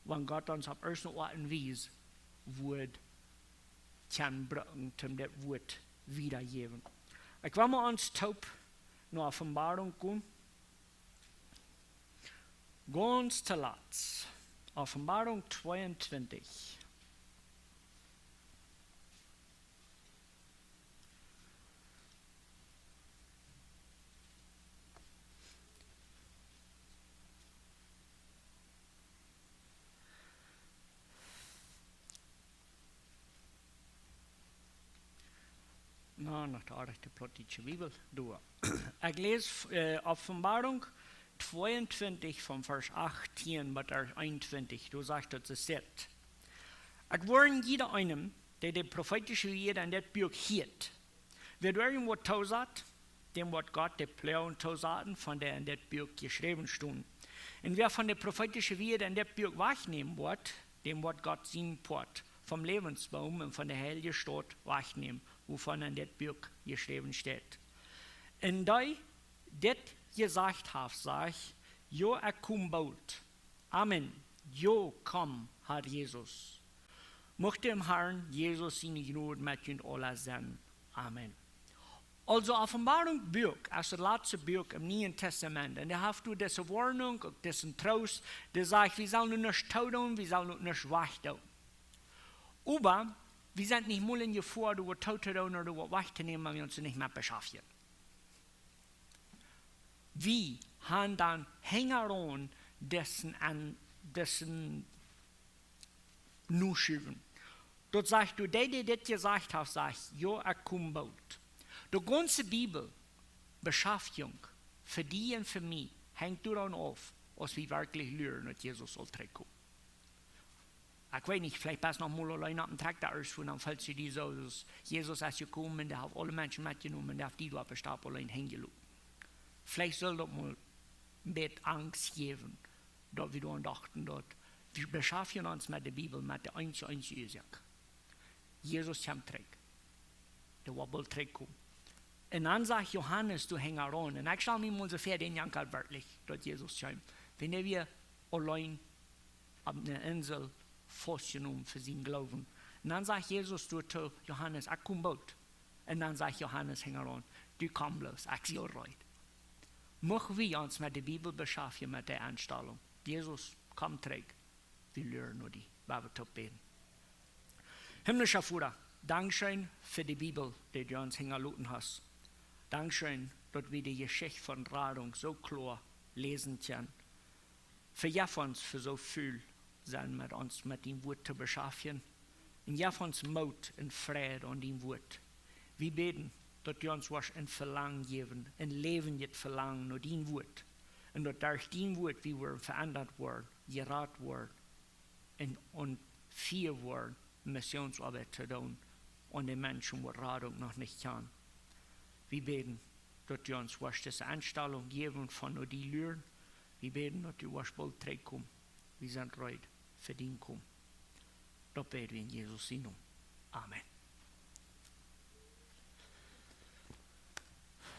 wan Gott ons opp irjent eene Oat un Wies wudd kjennen brucken, om dit Wort wiedajäwen. Ekj well met ons toop no Openboarunk gonen. Gaunz toolatst. Openboarunk tweeuntwintich. Na, noch de aardige plautdietsche Bibel. Doa. Ekj läs, äh, Openboarunk tweeuntwintich von Varsch achtieen bat Varsch eenuntwintich. Doa sajcht daut, see sajcht: Ekj woarn jieda eenem, dee de profeetische Wieed en dit Buak hieet. Wäa doa irjent waut toosat, däm woat Gott de Ploagen toosaten, von dee en dit Buak jeschräwen stonen. Un wäa von de profeetische Wieed en dit Buak wajchnämen woat, däm woat Gott sien Poat vom Läwensboom un von de heilje Staut wajchnämen, wuavon en dit Buak jeschräwen steit. Un dee dit jesajcht haft, sajcht: Jo, ekj kom boolt. Amen. Jo, komm, Herr Jesus. Mucht däm Herrn Jesus siene Jnod met junt aula sennen. Amen. Aulsoo, Openboarunk Buak, es daut latste Buak em Nieen Tastament. Un dee haft doa dise Woarnunk, uk disen Troost, dee sajcht, wie sellen nu nuscht toodoonen, wie sellen nu nuscht wajchdoonen. Oba wie sent nich mol en Jefoa, doa waut tootodoonen ooda doa waut wajchtonämen, wan wie ons nich met beschaftjen. Wie haben dan hinjaraun disen, aun disen noschiewen. Daut sajcht, doa dee, dee dit jesajcht haft, sajcht: Jo, ekj kom boolt. De gaunze Bibel, Beschaftjunk, fa die un fa mie, Henjt doaraun auf, aus wie werkjlich luren, daut Jesus saul trigjkomen. Ekj weet nich, veleicht best noch mol auleen opp een Trakjta, dan felt die soo, aus Jesus es jekomen un dee haft aule Menschen metjenomen un dee haft die doa opp de Stap auleen henjeloten. Veleicht sull daut mol een bät Angst jäwen, daut wie doaraun dochten, daut wie beschaftjen ons met de Bibel, met de eensje, eensje Uasoak. Jesus kjemt trigj. Dee woat boolt trigjkomen. Un dan sajcht Johanes doa hinjaraun, un ekj stal mie mol soo väa, dän Jankat werkjlich, daut Jesus kjeem. Wan dee wia auleen opp eene Insel faustjenomen fa sienen Gloowen. Un dan sajcht Jesus doa to Johanes: "Ekj kom boolt." Un dan sajcht Johanes hinjaraun: "Du komm bloos, ekj sie aul reed." Mucht wie ons met de Bibel beschaftjen, met de Enstalunk: Jesus, komm trigj. Wie luren no die, wan wie toop bäden. Himmlischa Voda, dankscheen fa de Bibel, dee du ons hinjaloten hast. Dankscheen, daut wie de Jeschicht von Radunk soo kloa läsen kjennen. Vejeff ons fa soo ful sennen, met ons met dien Wuat to beschaftjen. Un jeff ons Moot un Freid aun dien Wuat. Wie bäden, daut du ons woascht een Velangen jäwen, een läwendjet Velangen no dien Wuat. Un daut derch dien Wuat wie woaren veendat woaren, jerat woaren, un, un fäa woaren, Missionsoabeit to doonen, aun de Menschen, waut Radunk noch nich kjanen. Wie bäden, daut du ons woascht dise Enstalunk jäwen von no die luren. Wie bäden, daut du woascht boolt trigjkomen. Wie sent reed fa dien Komen. Daut bäd wie en Jesus sienen Nomen. Amen.